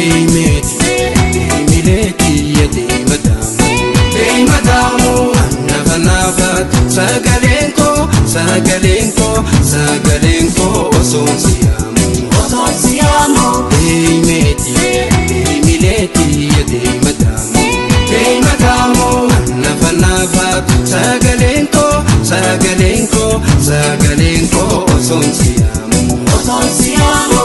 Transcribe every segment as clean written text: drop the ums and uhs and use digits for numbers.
Deemeeti deemileeti deema daamu deema daamu nafa nafa sagaleen koo sagaleen koo sagaleen koo osoon siyaamu osoon siyaamu. Deemeeti deemileeti deema daamu deema daamu nafa nafa sagaleen koo sagaleen koo sagaleen koo osoon siyaamu osoon siyaamu.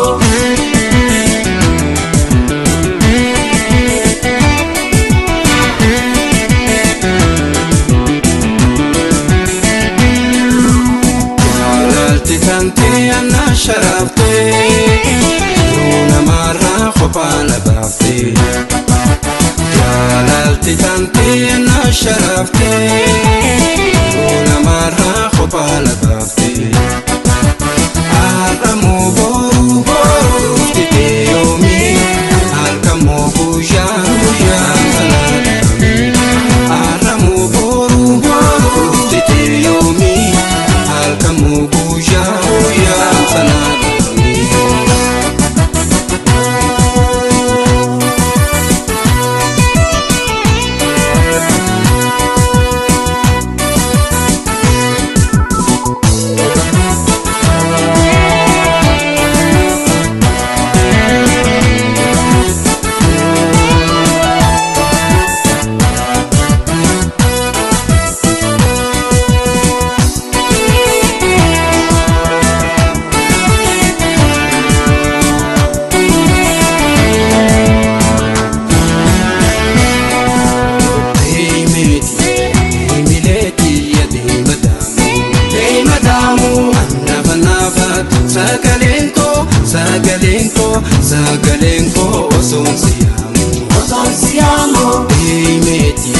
Jaalalti tantee anna sharaftee yeroo namaarraa kophaa na baaftee. Jaalalti tantee anna sharaftee yeroo namaarraa kophaa na baaftee. Har'amoo boruu boruu dhufti yoomii halkanmoo guyyaa guyyaa sana dhaabee. Har'amoo boruu boruu dhufti yoomii halkanmoo guyyaa guyyaa sana dhaabee. Deemeeti deemileeti deema daamu deema daamu nafa nafa sagaleen koo sagaleen koo sagaleen koo osoon siyaamu osoon siyaamu. Deemeeti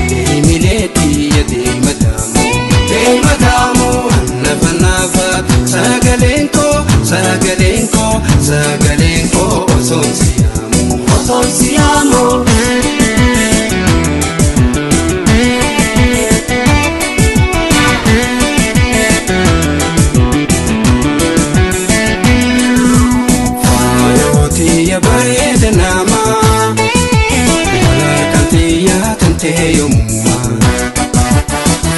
deemileeti deema daamu deema daamu nafa nafa sagaleen koo sagaleen koo sagaleen koo osoon siyaamu osoon siyaamu. Faayootii bareeda namaa walharkantii yaatantee yommumaa.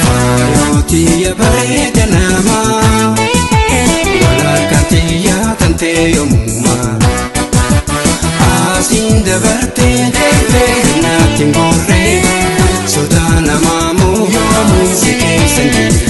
Faayootii bareeda namaa walharkantii yaatantee yommumaa. Asiin dabartee deemtee naatti hin gorree sodaa namaa moo yoomuu si keessa hin jirre.